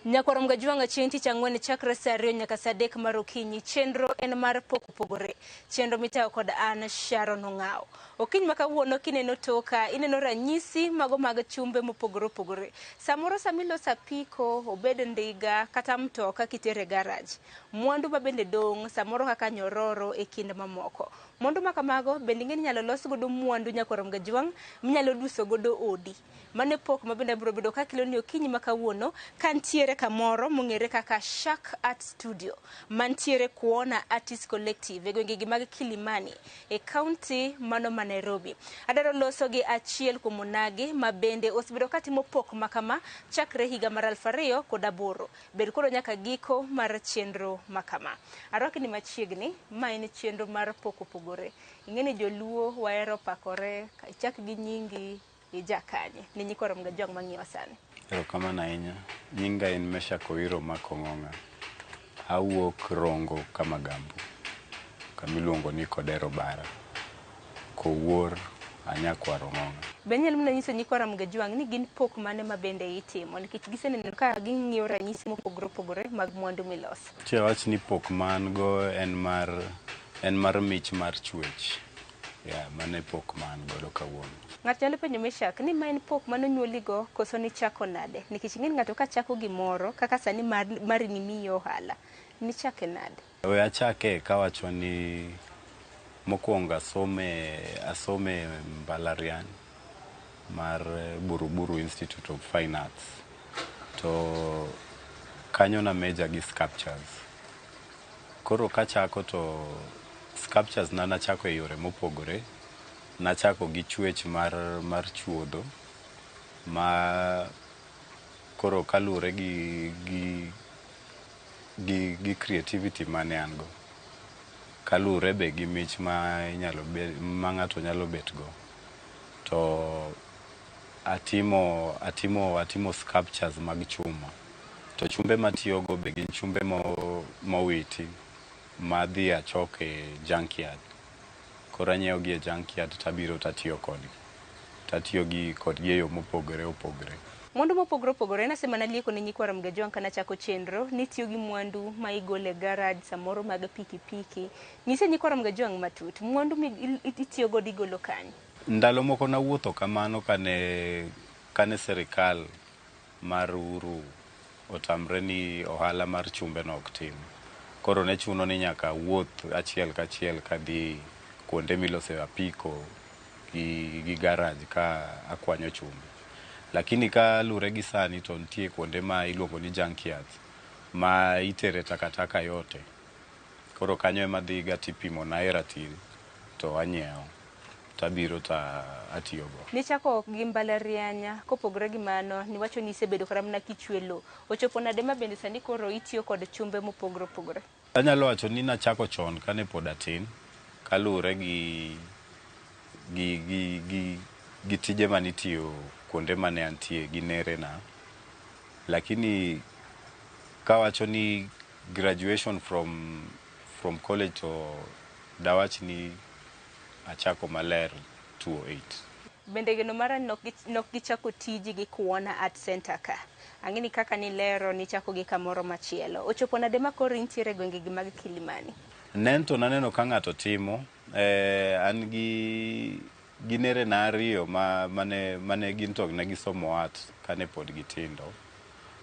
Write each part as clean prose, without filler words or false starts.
Nyakwar Mgajwang'a chieng' tich ang'wen chakre saa 2 nyaka saa 3 mar okinyi. Chenro en mar pok opogore. Chenro mitayo kod an Sharon Ong'awo. Okinyi ma kawuono kineno toka, ineno ranyisi mago mag chumbe mopogore opogore. Samoro sama iloso apiko, obed ndiga kata mtoka kitere e garaj. Mwandu ma bende dong' samoro kaka nyororo e kind mamoko. Mwandu ma kamago bende ing'e ni inyalo los godo mwandu nyakwar Mgajwang' minyalo duso godo odi. Mano e pok ma bende abiro bedo kakeloni okinyi ma kawuono kantiere kamoro mong'ere kaka Shark Art Studio mantiere Kuona Artist Collective e gwengegi mag Kilimani e kaunti mano ma Nairobi. Adwaro loso gi achiel kuom onagi ma bende osebedo katimo pok ma kama chakre higa mar 2008. Bed koro nyaka giko mar chenro ma kama. Arwakni machiegni, ma en chenro mar pok opogore. Ing'e ni joluo wahero pakore, ichak gi nyingi ija kanye ni nyikwa Ramogi Ajwang' mang'iyowa sani. Erokamano ahinya. Nyinga en Meshack Owiro Makong'ong'a. Awuok Rongo Kamagambo, kamiluongo ni Kodero Bara. Kowuor anyakwar Ong'ong'a. Be inyalo mana nyiso nyikwa Ramogi Ajwang' ni gin pok mane ma bende itimo nikech giseneno ka ging'iyo ranyisi mopogore opogore mag mwandu miloso. Che awach ni pok ma an go en mar en mar mich mar chwech. Yeah, mano e pok ma an godo kawuono. Ng'ato nyalo penjo Meshack ni ma en pok mane onyuoligo koso nichako nade? Nikech ing'e ni ng'ato ka chako gimoro kaka sani mar, mari ni miyi ohala, nichake nade? We achake kawacho ni mokwongo asome asome mbalariany mar Buruburu Institute of Fine Arts. To kanyo na major gi sculptures. Koro kachako to sculptures na nachako e yore mopogore. Nachako gi chwech mar, mar chuodho ma koro kaluwore gi, gi, gi, gi creativity mane an go. Kaluwore be gi mich ma inyalo be, ma ng'ato nyalo bet go. To atimo, atimo, atimo sculptures mag chuma. To chumbe matiyogo be gin chumbe mo, mowiti madhi achok e junkyard. Koro anyiewo gi e junkyard tabiro tatiyo kodgi. Tatiyo gi kodgi e yo mopogore opogore. Mwandu mopogore opogore nasemana lieko ne nyikwa Ramogi Ajwang' ka nachako chenro ni tiyo gi mwandu ma igolo e garaj samoro mag pikipiki. Nyise nyikwa Ramogi Ajwang' matut, mwandu mi itiyo godo igolo kanye? Ndalo moko nawuotho kamano kane kane sirikal mar Uhuru otamre ni ohala mar chumbe no ok tim. Koro ne chuno ni nyaka awuoth achiel kachiel kadhi kuonde milose apiko gi, gi garaj ka akwanyo chumbe. Lakini ka lure gi sani to nitie kuonde ma iluongo ni junkyards ma itere takataka yote. Koro kanyo ema adhiga tipimona e ratil to anyiewo tabiro ta atiyogo. Nichako gi mbalariany, kopogore gi mano niwacho ni isebedo kata mana kichwe lowo. Ochopo nade ma bende sani koro itiyo kod chumbe mopogore opogore? Anyalo wacho ni nachako chon kane pod atin kaluwore gi, gi, gi, gi, gi tije manitiyo kuonde mane antie gi nerena. Lakini kawacho ni graduation from, from college to dawach ni achako maler 2008. Bende geno mara ni nok gichako tiji gi Kuona Art Center ka. Ang'e ni kaka nilero nichako gi kamoro machielo. Ochopo nade ma koro intiere e gwengegi mag Kilimani? Nen to naneno ka ng'ato timo. An gi, gi nerena ariyo ma, mane, mane gin to ne gisomo art kane pod gitindo.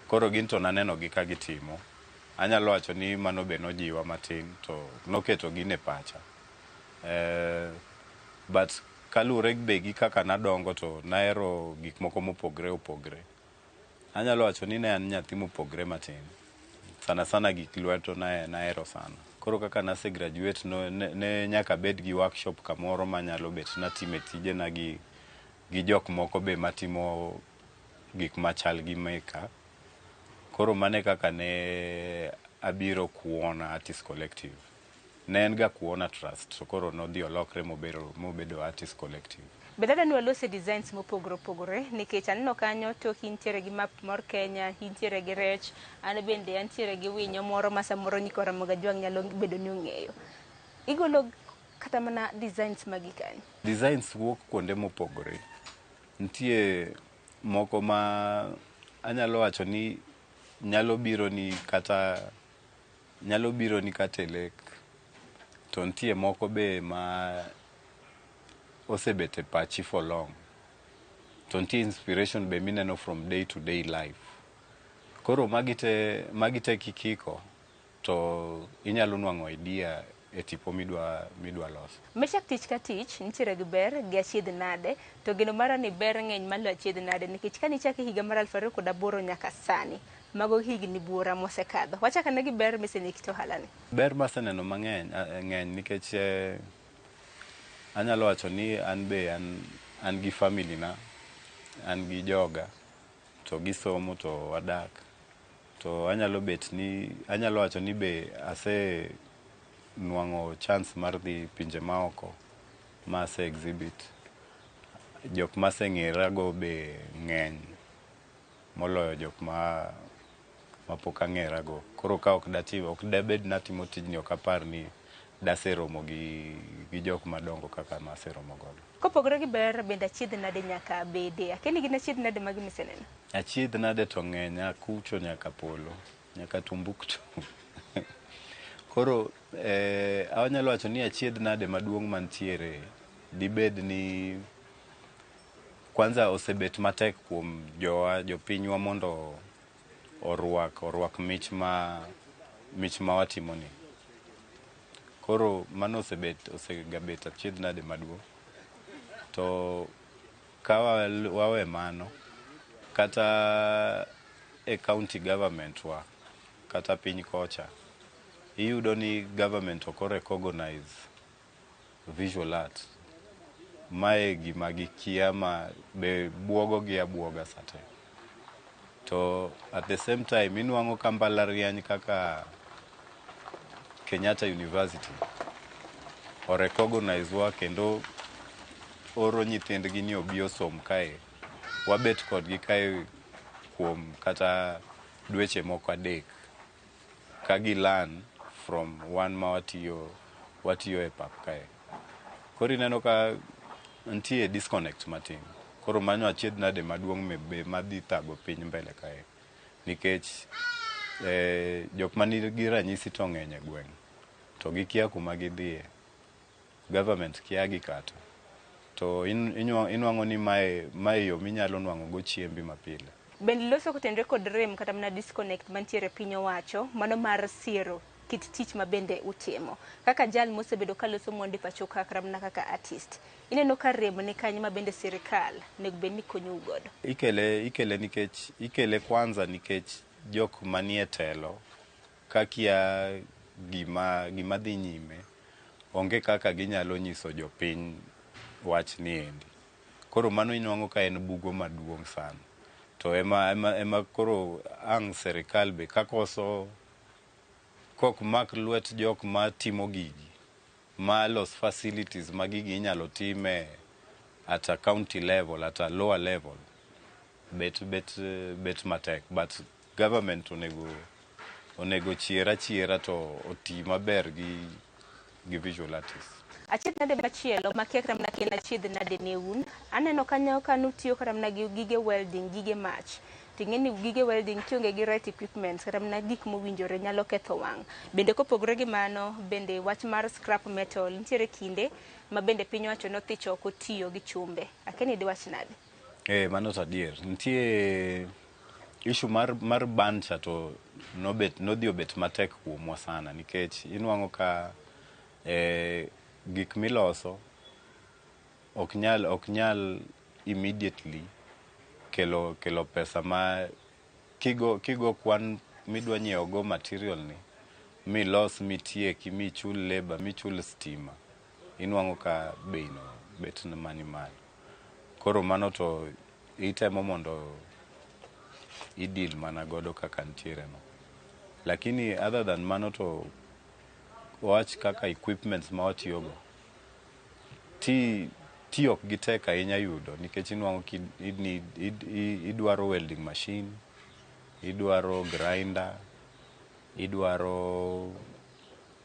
Koro gin to naneno gi ka gitimo. Anyalo wacho ni mano be nojiwa matin to noketo gino e pacha. But kaluwore be gi kaka nadongo to nahero gik moko mopogre opogre. Anyalo wacho ni ne an nyathi mopogre matin. Sana sana gik lweto nahero sana. Koro kaka nase graduate no, ne, ne nyaka abed gi workshop kamoro manyalo bet natime tijena gi, gi jok moko be matimo gik machal gi meka. Koro mano e kaka ne abiro Kuona Artist Collective. Ne en ga Kuona Trust to koro nodhi olokre mobedo, mobedo Artist Collective. Bende adwa ni walose designs mopogore opogore nikech aneno kanyo toki intiere gi map mar Kenya, intiere gi rech, an bende antiere gi winyo moro ma samoro nyikwa Ramogi Ajwang' nyalo bedo ni ong'eyo. Igolo kata mana designs magi kanye? Designs wuok kuonde mopogore. Nitie moko ma anyalo wacho ni nyalo biro ni kata nyalo biro ni kata e lek, to nitie moko be ma osebet e pachi for long. To nitie inspiration be mineno from day to day life. Koro magi te kikiko to inyalo nwang'o idea e tipo midwa loso. Meshak, tich ka tich nitiere gi ber gi achiedh nade, to geno mara ni ber ng'eny maloyo achiedh nade, nikech kane ichake higa mar 2008 nyaka sani, mago higni buora mosekadho. Wachak ane gi ber miseneno e kit ohala ni. Ber maseneno mang'eny ng'eny nikech anyalo wacho ni an be an gi family na, an gi joga to gisomo to wadak. To anyalo bet ni anyalo wacho ni be ase nwang'o chance mar dhi pinje maoko ma ase exhibit. Jok maseng'era go be ng'eny moloyo jok ma mapok ang'era go. Koro ka ok datim ok dabed natimo tijni, ok apar ni daseromo gi jok madongo kaka maseromo godo. Kopogore gi ber, bende achiedh nade nyaka bede? Akia ni gin achiedh nade magi miseneno? Achiedh nade to ng'eny akucho nyaka polo, nyaka Tumbuktu. Koro anyalo wacho ni achiedh nade maduong' mantiere dibed ni kwanza osebet matek kuom jowa jopinywa mondo orwak mich ma watimo ni. Koro mano osegabet achiedh nade maduong'. To ka wawe mano, kata e county government wa, kata piny kocha, iyudo ni government ok o recognize visual art. Mae gima gikia ma be buogo gi abuoga sate. To at the same time inwang'o ka mbalariany kaka Kenyatta University o recognize wa kendo oro nyithindgi ni obi osom kae. Wabet kodgi kae kuom kata dweche moko 3 ka gi learn from wan ma watiyo e pap kae. Koro ineno ka nitie disconnect matin. Koro mano achiedh nade maduong' be madhi thago piny mbele kae. Nikech jok manigi ranyisi to ng'eny e gweng' to gikia kuma gidhiye. Government kia gi kata. To inwang'o ni mae yo minyalo nwang'o go chiembi mapile. Bende loso kotenore kod rem kata mana disconnect mantiere e piny owacho, mano mar siero kit tich ma bende utimo. Kaka jal mosebedo ka loso mwandu e pacho ka kata mana kaka artist, ineno ka rem ni kanye ma bende sirikal onego bed ni konyou godo? Ikele nikech ikele kwanza nikech jok manie telo kakia gima dhi nyime, onge kaka ginyalo nyiso jopiny wach ni endi. Koro mano inwang'o ka en bugo maduong' sana. To ema koro ang' sirikal be kakoso kok mak lwet jok matimo gigi, ma los facilities ma gigi inyalo time at a county level, at a lower level, bet matek. But government onego chier achiera to oti maber gi visual artists. Achiedh nade machielo makia kata mana ken achiedh nade ne un. Aneno kanyo ka nutiyo kata mana gi gige welding, gige mach. Ting'e ni gige welding kionge gi right equipment kata mana gik mowinjore nyalo ketho wang'. Bende kopogore gi mano, bende wach mar scrap metal, nitiere kinde ma bende piny owacho nothich oko tiyo gi chumbe. Akia ni diwach nade? Mano to adier. Nitie issue mar ban cha to nobet nodhi obet matek kuomwa sana nikech inwang'o ka gik miloso ok nyal immediately kelo pesa ma kigo kwan midwa nyiewo go material ni milos mitieki michul labour, michul stima, inwang'o ka bei no bet mani malo. Koro mano to itemo mondo i-deal mana godo kaka ntiere no. Lakini other than mano, to wach kaka equipments ma watiyogo ti ok gitek ahinya yudo nikech inwang'o ki idwaro welding machine, idwaro grinder,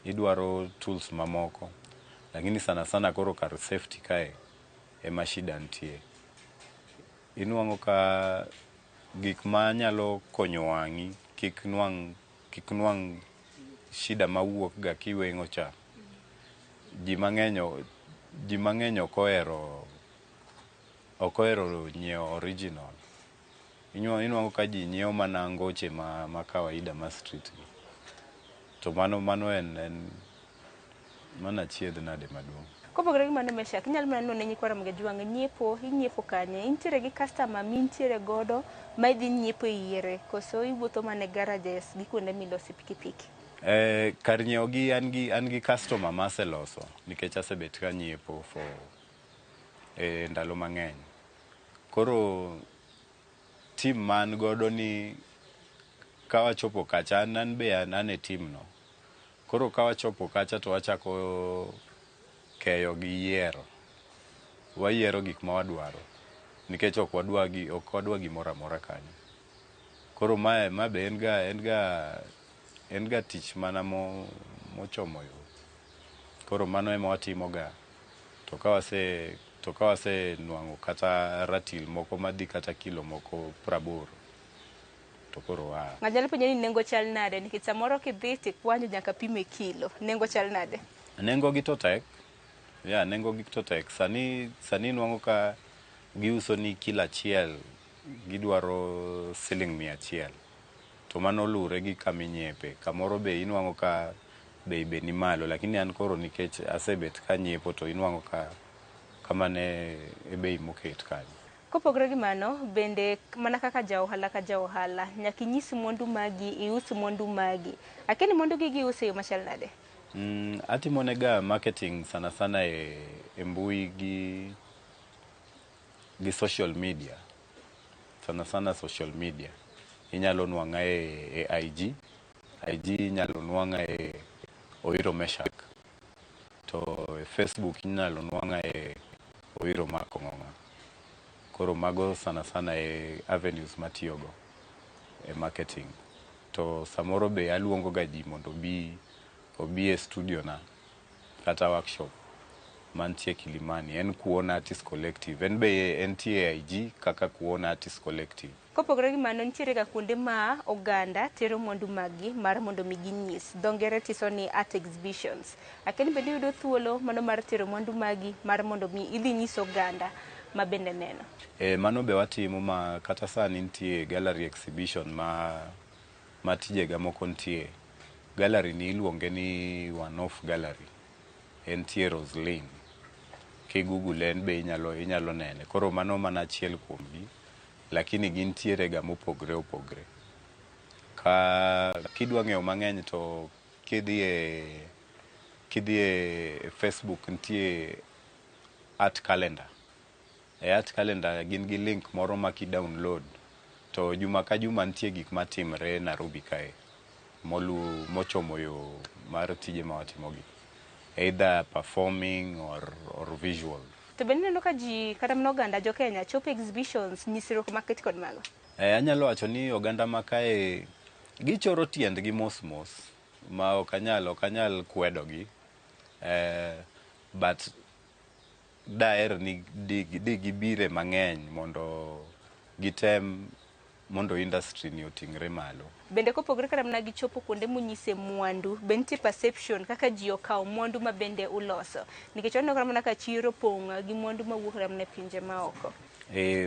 idwaro tools mamoko. Lakini sana sana koro kar safety kae ema shida nitie. Inwang'o ka gik manyalo konyo wang'i kik nwang' shida mawuok ga kiweng'o cha. Ji mang'eny ok ohero nyiewo original. Inwang'o ka ji nyiewo mana ngoche ma kawaida ma street gi. To mano en mano achiedh nade maduong'. Kopogore gi mano, Meshack, inyalo mana none nyikwa Ramogi Ajwang' nyiepo, inyiepo kanye? Intiere gi customer mintiere godo ma idhi nyiepo e yiere koso iwuotho mana e garages gi kuonde milose pikipiki? Kar nyiewo gi an gi customer maseloso nikech asebet ka nyiepo for ndalo mang'eny. Koro team ma an godo ni kawachopo kacha an be an e team no. Koro kawachopo kacha to wachako keyo gi yiero. Wayiero gik ma wadwaro nikech ok wadwa gimoro amora kanyo. Koro mae ma be en ga tich mana mochomo yo. Koro mano ema watimo ga. To ka wase nwang'o kata ratil moko madhi kata kilo moko 80 to koro waa. Ng'ato nyalo penjo ni nengo chal nade nikech samoro kidhi tikwanyo nyaka pim e kilo. Nengo chal nade? Nengo gi to tek. Ya, nengo gi to tek. Sani nwang'o ka giuso ni kilo achiel gidwaro siling 100. To mano lure gi kama inyiepe. Kamoro be inwang'o ka bei be ni malo, lakini an koro nikech asebet ka nyiepo to inwang'o ka kamano e bei moket kanyo. Kopogore gi mano, bende mana kaka ja ohala ka ja ohala, nyaka inyis mwandu magi, ius mwandu magi. Akia ni mwandu gi giuso e yo machal nade? Atimo nega marketing sana sana e mbui gi social media. Sana sana social media. Inyalo nwang'a e IG. IG inyalo nwang'a e Oiro Meshack. To e Facebook inyalo nwang'a e Oiro Mark Ong'ong'a. Koro mago sana sana e avenues matiyogo e marketing. To samoro be aluongo ga ji mondo obi e studio na kata workshop mantie Kilimani. En Kuona Artist Collective. En be entie e IG kaka Kuona Artist Collective. Kopogore gi mano, nitiere ga kuonde ma oganda tero mwandu maggi mar mondo mi ginyis. Dho ngere tiso ni art exhibitions. Akia ni bende iyudo thuolo mano mar tero mwandu magi mar mondo mi idhi nyis oganda ma bende neno. Mano be watimo ma kata sani nitie gallery exhibition ma tijega moko nitie. Gallery ni iluonge ni One Off Gallery. Entie Roslyn. Ki google en be inyalo nene. Koro mano mana achiel kuom gi. Lakini gintiere ga mopogre opogre. Ka kidwa ng'eyo mang'eny to kidhi e Facebook nitie art calendar. E art calendar gin gi link moro ma ki download to juma ka juma nitie gik matimre Nairobi kae mochomo yo mar tije ma watimo gi. Either performing or visual. To bende ineno ka ji kata mana oganda jo Kenya chopo exhibitions nyisruok maket kod mago. Anyalo wacho ni oganda ma kae gichoro tiendgi mos mos ma ok anyal kwedo gi. But daher ni di gibire mang'eny mondo gitem mondo industry ni oting're malo. Bende kopogore kata mana gi chopo kuonde munyise mwandu, be nitie perception kaka ji okawo mwandu ma bende uloso. Nikech waneno kata mana ka chiro opong' gi mwandu mawuok kata mana e pinje maoko.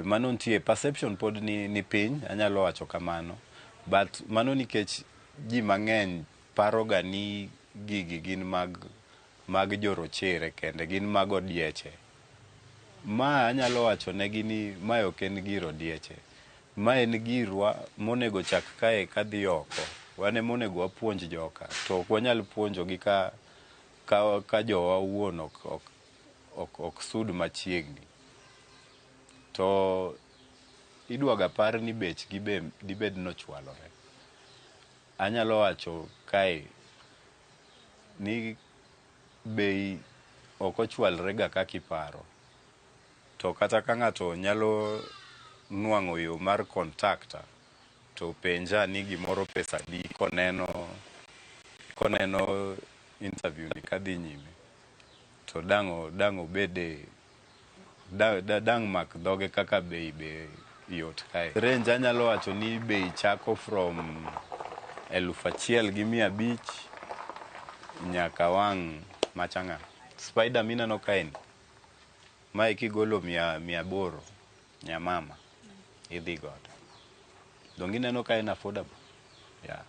Mano nitie perception pod ni piny anyalo wacho kamano but mano nikech ji mang'eny paro ga ni gigi gin mag jorochere kende gin mag odieche. Ma anyalo wacho negi ni mae ok en gir odieche. Ma en girwa monego chak kae kadhi oko. Wan ema onego wapuonj joka to ok wanyal puonjogi ka jowa owuon ok sud machiegni. To idwa ga par ni bech gi be dibed ni ochwalore. Anyalo wacho kae ni bei ok ochwalre ga kaka iparo. To kata ka ng'ato nyalo nwang'o yo mar contact to penja ni gimoro pesa adi koneno interview ni kadhi nyime to dang' obede dang' mak dhoge kaka bei be yot kae. Range anyalo wacho ni bei chako from 1,500 nyaka wang' machang'a. Spider mineno kaeni, mae kigolo 800 nyamama idhi godo. Donge ineno ka en affordable? Yeah.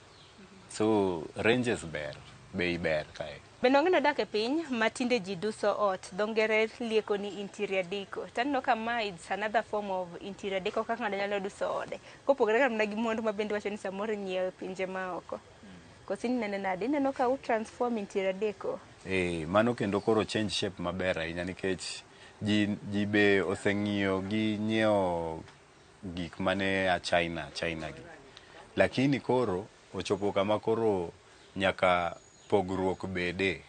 So ranges ber, bei ber kae. Bende wang'e ni wadak e piny ma tinde ji duso ot, dho ngere lieko ni interior deco. To aneno ka ma it's another form of interior deco kaka ng'ato nyalo duso ode. Kopogore kata mana gi mwandu ma bende iwacho ni samoro inyiewo e pinje maoko. Koso inene nade? Ineno ka u transform interior deco? Eh, mano kendo koro change shape maber ahinya nikech ji be oseng'iyo gi nyiewo gik mane a China, China gi. Lakini koro ochopo kama koro nyaka pogruok bede.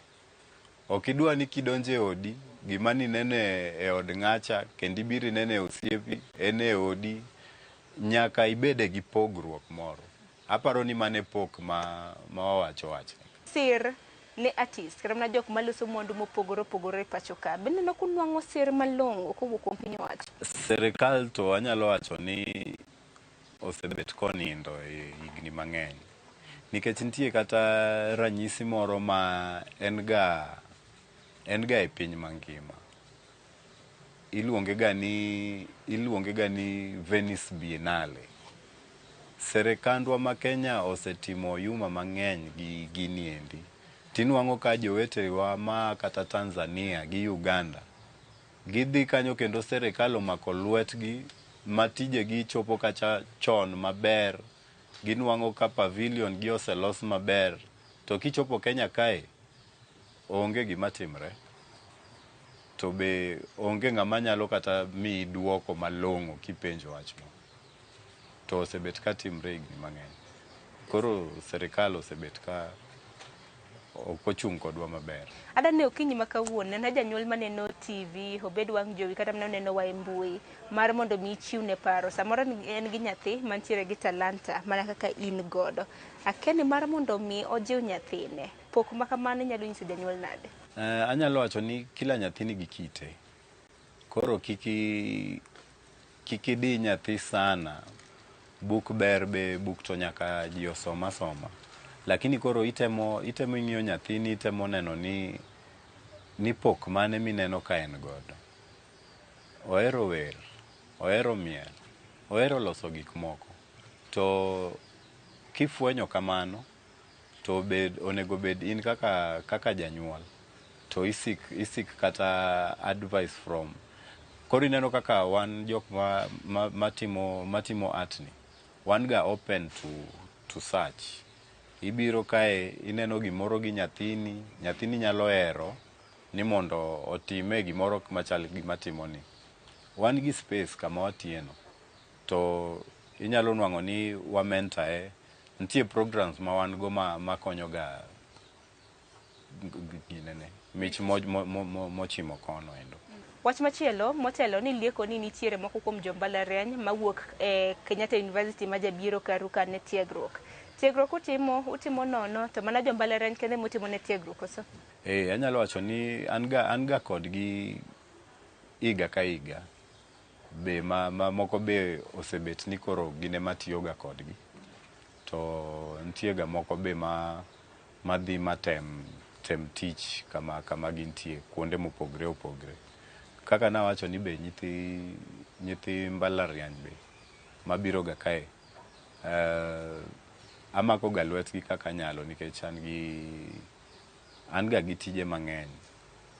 Ok idwa ni kidonjo e odi, gima nineno e od ng'acha kendo ibiro ineno e osiepi, en e odi, nyaka ibede gi pogruok moro. Aparo ni mano e pok ma wawacho wachne. Sir ne artist kata mana jok maloso mwandu mopogore opogore e pacho ka, be ineno kunwang'o sir malong'o kowuok kuom piny owacho? Sirikal to anyalo wacho ni osebet konindo e higni mang'eny. Nikech nitie kata ranyisi moro ma en ga e piny mangima. Iluonge ga ni Venice Biennale. Serikandwa ma Kenya osetimo oyuma mang'eny gi gini endi. Tinwang'o ka jowetewa ma kata Tanzania gi Uganda gidhi kanyo kendo serikal omako lwetgi ma tijegi chopo kacha chon maber. Ginwang'o ka pavilion gi oselos maber. To kichopo Kenya kae, onge gima timre. To be onge ng'ama nyalo kata miyi duoko malong'o kipenjo wachno. To osebet ka timre higni mang'eny. Koro serikal osebet ka ok ochung' kodwa maber. Adani okinyi ma kawuono, en janyuol maneno TV, obed wang' jowi kata mana oneno wa e mbui, mar mondo mi ichiwne paro. Samoro en gi nyathi mantiere gi talanta mana kaka in godo. Akia ni mar mondo mi ojiw nyathine, pok ma kamano inyalo nyiso janyuol nade? Anyalo wacho ni kila nyathi nigi kite. Koro kik idi nyathi sana. Buk ber be, buk to nyaka ji osom asoma. Lakini koro itemo ing'iyo nyathini, itemo neno ni pok mane mineno ka en godo. Ohero wer, ohero miel, ohero loso gik moko. To kifwenyo kamano, to onego bed in kaka janyuol. To isik kata advice from. Koro ineno kaka wan jok matimo art ni, wan ga open to search. Ibiro kae ineno gimoro gi nyathini, nyathini nyalo hero ni mondo otime gimoro machal gi matimoni. Wan gi space kama watiyeno, to inyalo nwang'o ni wa mentor e. Nitie programs ma wan go makonyo ga ginene, mich mochimo kono endo. Wach machielo motelo ni lieko ni nitiere moko kuom jo mbalariany mawuok e Kenyatta University ma jabiro karu ka ne tiegruok. Tiegruok utimo nono to mana jo mbalariany kende mutimo ne tiegruok koso? Anyalo wacho ni an ga kodgi higa ka higa. Be ma moko be osebet ni koro gin ema tiyoga kodgi. To nitie ga moko be madhi matem tem tich kama gintie kuonde mopogre opogre. Kaka nawacho ni be nyithi mbalariany be mabiro ga kae, amako ga lwetgi kaka anyalo nikech an ga gi tije mang'eny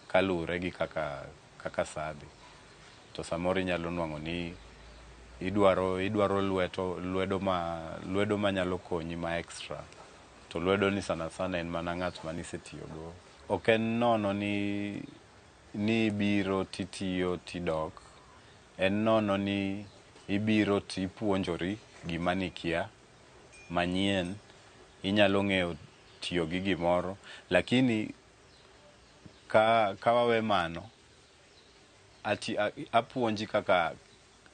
kaluwore gi kaka saa dhi. To samoro inyalo nwang'o ni idwaro lwedo manyalo konyi ma extra. To lwedo ni sana sana en mana ng'at manisetiyogo. Ok en nono ni ibiro titiyo tidok. En nono ni ibiro tipuonjori gima nikia manyien, inyalo ng'eyo tiyo gi gimoro. Lakini ka wawe mano,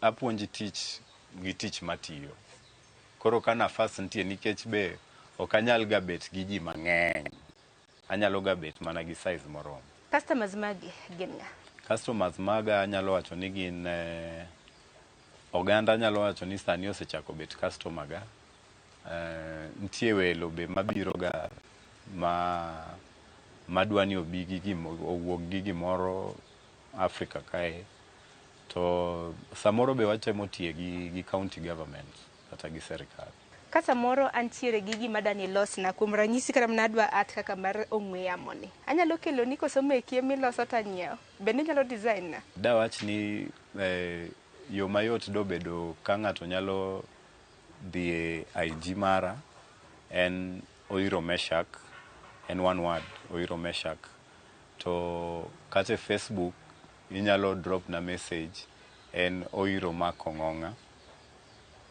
apuonji tich gi tich matiyo. Koro ka nafas nitie nikech be ok anyal ga bet gi ji mang'eny. Anyalo ga bet mana gi size moromo. Customers magi gin ng'a? Customers maga anyalo wacho ni gin oganda anyalo wacho ni sani osechako bet customer ga. Nitie welo be mabiro ga ma madwa ni obi gi gimo, owuog gi gimoro Africa kae to samoro be watemo tiye gi county government kata gi serikal. Ka samoro antiere gi gima dani losna, kuom ranyisi kata mana adwa art kaka mar ong'we yamo ni, anyalo keloni koso meki emiloso tanyiewo? Bende inyalo design na? Dawach ni yo mayot dobedo ka ng'ato nyalo dhi e IG mara en Oiro Meshak, en one word, Oiro Meshak. To kata e Facebook inyalo drop na message en Oiro Mark Ong'ong'a.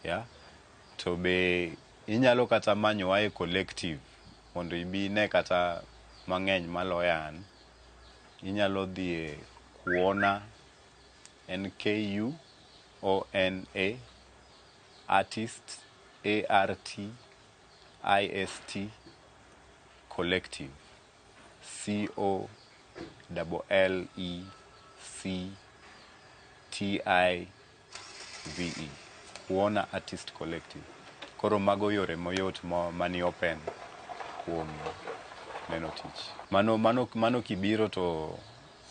Yeah. To be inyalo kata manyowa e collective mondo ibi ine kata mang'eny maloyo an. Inyalo dhi e Kuona, en K U O N A, artist, A R T I S T, collective, C O L L E C T I V E, Kuona Artist Collective. Koro mago yore mayot mani open kuom neno tich. Mano kibiro to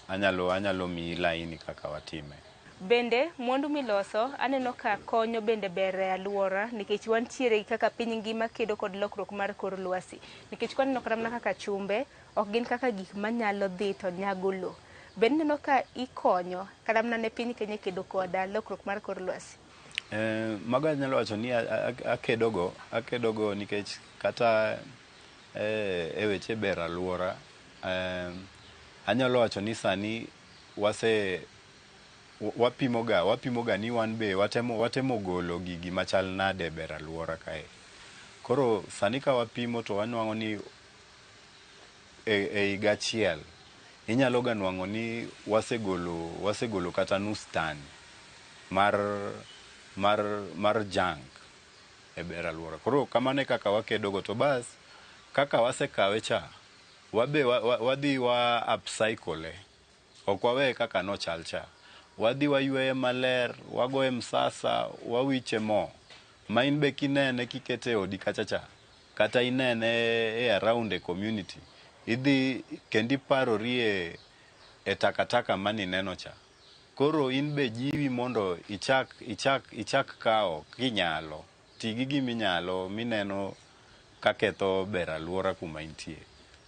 anyalo miyi laini kaka watime. Bende mwandu miloso aneno ka konyo bende ber e alwora nikech wantiere kaka piny ngima kedo kod lokruok mar kor lwasi. Nikech kwaneno kata mana kaka chumbe, ok gin kaka gik manyalo dhi to nyago lowo. Bende ineno ka ikonyo kata mana ne piny Kenya kedo kod lokruok mar kor lwasi? Mago anyalo wacho ni akedogo nikech kata e weche ber alwora, anyalo wacho ni sani wapimoga ni wan be watemo golo gigi machal nade e ber alwora kae. Koro sani ka wapimo to wanwang'o ni e higa achiel inyalo ga nwang'o ni wasegolo kata nus tan mar junk e ber alwora. Koro kamano e kaka wakedogo to bas kaka wasekawe cha wabe wadhi wa upcycle e. Ok waweye kaka nochal cha. Wadhi wayweye maler, wagoye msasa, wawiche mo. Ma in be kinene kikete e odi kacha cha, kata inene e around e community, idhi kendo iparori e takataka manineno cha. Koro in be jiwi mondo ichak kawo kinyalo. Ti gi giminyalo mineno kaketho ber alwora kuma intie.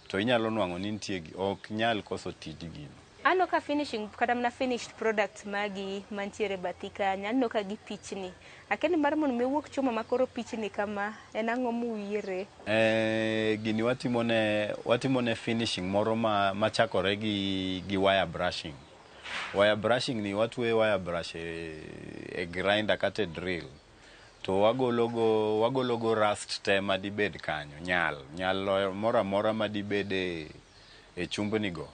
To inyalo nwang'o ni nitie ok nyal koso tij gino. Aneno ka finishing kata mana finished product magi mantiere bathi kanyo, aneno ka gipichni. Akia ni mar mondo mi owuok chuma makoro pichni kama, en ang'o muwire? Gini watimone finishing moro machakore gi wire brushing. Wire brushing ni watweyo wire brush e grinder kata e drill. To wagologo rust te madibed kanyo, nyal moro amora madibed e chumbni go.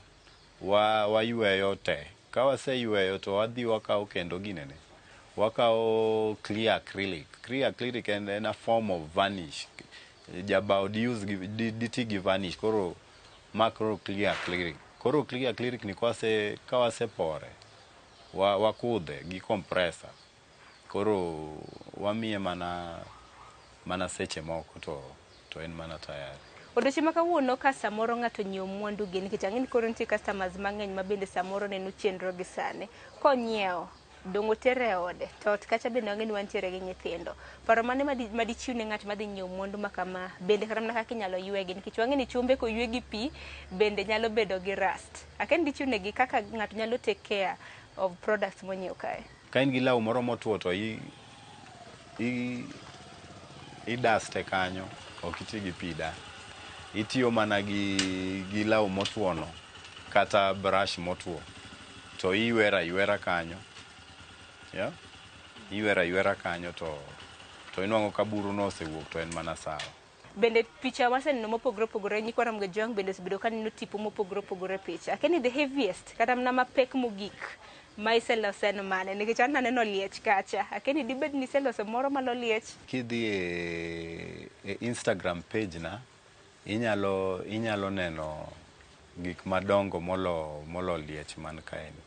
Wayweyo te. Ka waseyweyo to wadhi wakawo kendo ginene. Wakawo clear acrylic. Clear acrylic en a form of varnish. Jabao di ti gi varnish, koro ma koro clear acrylic. Koro clear acrylic ni ka wasepore, wakudhe gi compressor. Koro wamiye mana seche moko to en mana tayari. Odiochieng' ma kawuono ka samoro ng'ato nyiewo mwandu gi, nikech ang'e ni koro nitie customers mang'eny ma bende samoro neno chenro gi sani. Konyiewo, dong' otere e ode, to ot kacha bende wang'e ni wantiere gi nyithindo. Paro mane madichiw ne ng'at madhi nyiewo mwandu ma kama, bende kata mana kaka inyalo ywegi, nikech wang'e ni chumbe koywe gi pi, bende nyalo bedo gi rust. Akia ni dichiw negi kaka ng'ato nyalo take care of products monyiew kae. Ka in gi law moro motwo to idaste kanyo, ok iti gi pi da. Itiyo mana gi law motwo no, kata brush motwo, to iywero aywera kanyo. Yeah? Iywero aywera kanyo to inwang'o ka buru no osewuok to en mana sawa. Bende picha waseneno mopogore opogore, nyikwa Ramogi Jwang' bende osebedo ka neno tipo mopogore opogore e picha. Akia ni the heaviest, kata mana mapek mogik ma iseloso en mane? Nikech an aneno liech kacha. Akia ni dibed ni iseloso moro malo liech? Kidhi e Instagram page na, inyalo neno gik madongo molo liech man kae ni.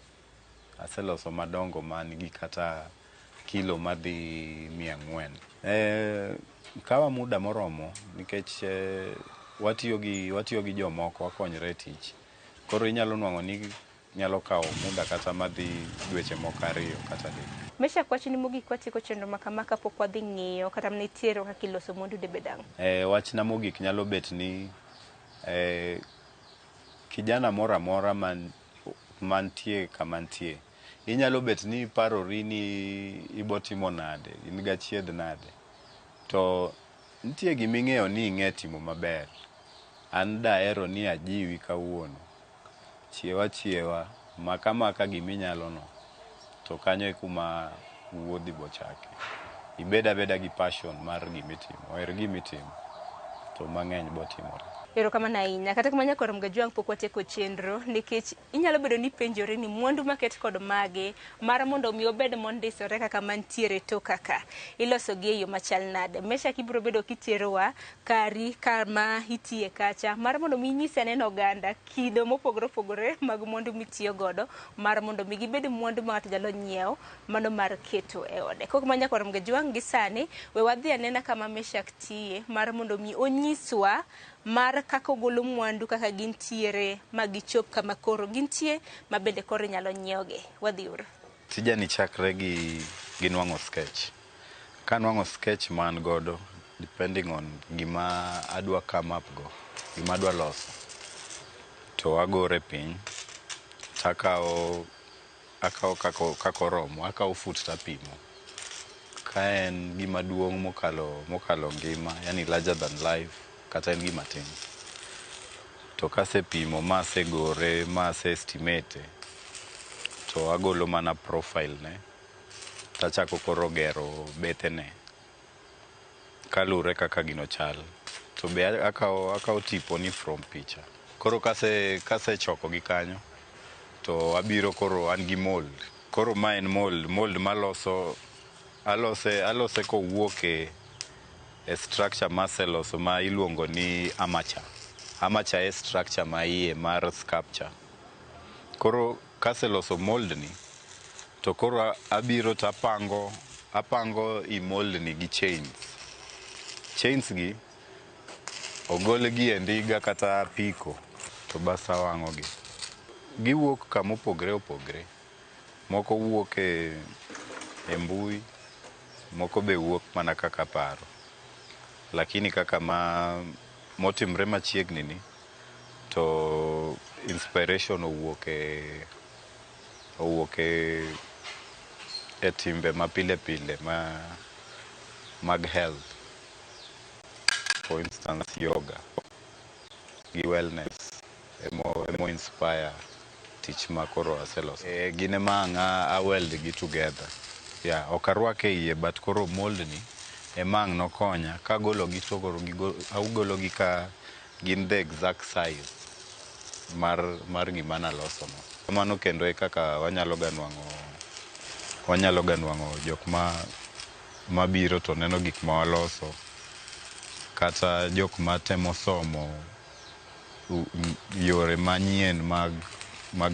Aseloso madongo man gi kata kilo madhi 400. Kawa muda moromo nikech watiyo gi jomoko, wakonyre e tich. Koro inyalo nwang'o ni nyalo kawo muda kata madhi dweche moko 2 kata 3. Meshack, wachni mogik watieko chenro ma kama kapok wadhi ng'iyo kata mana itiero kaka iloso mwandu debed ang'o? Wachna mogik nyalo bet ni kijana moro amora mantie kama nitie, inyalo bet ni iparori ni ibotimo nade, in gachiedh nade, to nitie giming'eyo ni ing'e timo maber. An dahero ni ajiwi kawuono, chiewa chiewa, maka maka giminyalo no, to kanyo e kuma wuodhi bochake. Ibed abeda gi passion mar gimitimo, oher gimitimo, to mang'eny botimore. Erokamano ahinya. Kata kamano nyaka Ramogi Ajwang' pok watieko chenro, nikech inyalo bedo ni ipenjori ni mwandu maket kod mage mar mondo mi obed mondisore kaka mantiere toka ka, iloso gi e yo machal nade. Meshack, ibiro bedo kiterowa kari kama itiye kacha mar mondo mi inyis anena oganda kido mopogore opogore mag mwandu mitiyo godo mar mondo mi gibed mwandu ma ng'ato nyalo nyiewo mano mar keto e ode. Kok ma nyaka Ramogi Ajwang' gi sani, we wadhi anena kama Meshack tiye mar mondo mi onyiswa mar kaka ogolo mwandu kaka gintiere ma gichop kama koro gintie ma bende koro inyalo nyiewogi. Wadhi uru. Tijani chakre gi nwang'o sketch. Ka nwang'o sketch ma an godo, depending on gima adwa come up go, gima adwa loso, to agore piny, takawo akawo kaka oromo, akawo fut tapimo. Ka en gima duong' mokalo ngima, yani larger than life, kata en gima tin. To kasepimo ma asegore, ma ase estimate, to agolo mana profile ne, tachako koro gero bethene, kalure kaka gino chal. To be akawo tipo ni from picha. Koro kasechoko gi kanyo, to abiro koro an gi mold. Koro ma en mold maloso, alose kowuok e structure maseloso ma iluongo ni armature. Armature e structure ma iye mar sculpture. Koro kaseloso mold ni, to koro abiro to apango i mold ni gi chains. Chains gi ogol gi e ndiga kata apiko, to bas awang'o gi. Giwuok kama opogre opogre. Moko wuok e mbui, moko be wuok mana kaka paro. Lakini kaka ma motimre machiegni ni, to inspiration owuok e timbe ma pile pile mag health. For instance, yoga gi wellness emo inspire tich ma koro aseloso. Gin ema ang' a weld gi together. Yeah, ok arwak e iye, but koro mold ni ema ang' nokonya kagolo gi to koro agolo gi ka gin the exact size mar gima naloso no. Kamano kendo e kaka wanyalo ga nwang'o jok mabiro to neno gik ma waloso, kata jok matemo somo yore manyien mag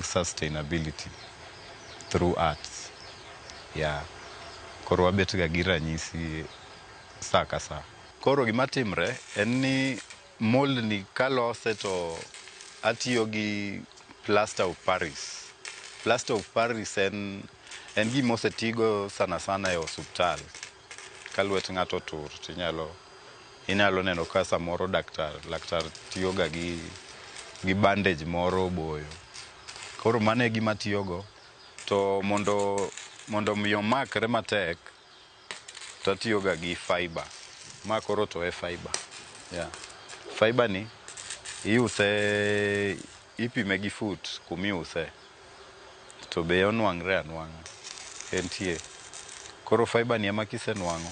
sustainability through arts. Yeah. Koro wabet ga gi ranyisi sa ka sa. Koro gima timre en ni mold ni kalose to atiyo gi plaster of Paris. Plaster of Paris en gima osetigo sana sana e osuptal. Ka lwet ng'ato otur to inyalo neno ka samoro laktar tiyo ga gi bandage moro oboyo. Koro mano e gima atiyogo. To mondo mi omakre matek, to atiyo ga gi fiber. Ma koro to e fiber. Yeah. Fiber ni iuse, ipime gi foot kumiuse. To be onwang're anwang'a. Entie. Koro fiber ni ema kisenwang'o,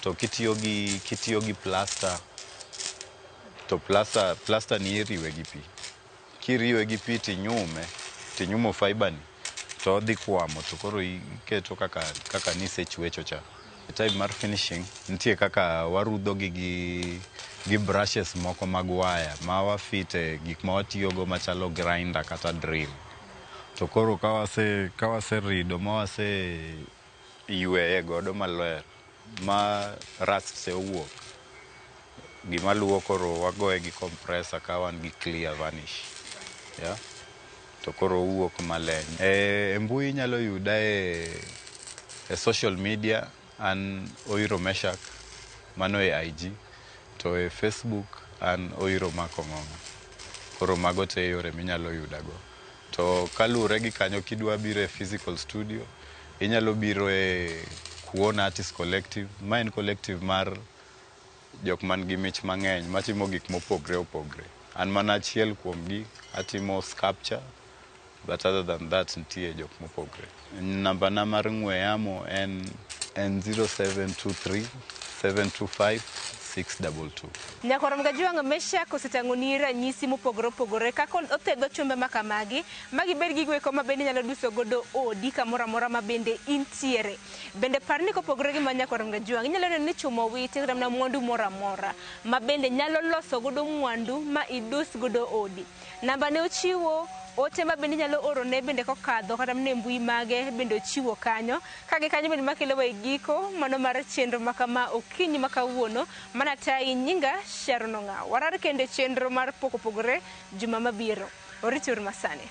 to kitiyo gi plaster, to plaster ni iriwe gi pi. Kiriwe gi pi tinyume, tinyumo fiber ni, to odhi kwamo, to koro iketo kaka nisechwecho cha. Time mar finishing, nitie kaka warudho gi brushes moko mag waya ma wafite gik ma watiyogo machalo grinder kata drill. To koro ka waserido ma wase yweye godo maler, ma rust te owuok, gima luwo koro wagoye gi compressor ka wan gi clear varnish. Yeah? To koro owuok maleny. E mbui inyalo yuda e social media an Oiro Meshak, mano e IG, to e Facebook an Oiro Mark Ong'ong'a. Koro mago te yore minyalo yudago. To kaluwore gi kanyo kidwa biro e physical studio, inyalo biro e Kuona Artist Collective. Ma en collective mar jok man gi mich mang'eny matimo gik mopogre opogre. An mana achiel kuomgi, atimo sculpture, but other than that nitie jok mopogre. Namba na mar ng'we yamo en 0723 725 622. Nyakwar Mgajwang' Meshak osetang'oni ranyisi mopogore opogore kaka othedho chumbe makamagi magibed gigo eko ma bende inyalo duso godo odi kamoro amora ma bende intiere. Bende par ni kopogore gi ma Nyakwar Mgajwang' inyalo neno ni chuma owiti kata mana mwandu moro amora ma bende nyalo loso godo mwandu ma idus godo odi. Namba ne ochiwo ote ma bende inyalo orone bende kokadho kata mana e mbui mage bende ochiwo kanyo. Ka gi kanyo bende makelowa e giko mano mar chenro ma kama okinyi ma kawuono mana tayi nyinga Sharon Ong'aw. Warar kendo e chenro mar pok opogore juma mabiro. Orit uru masani.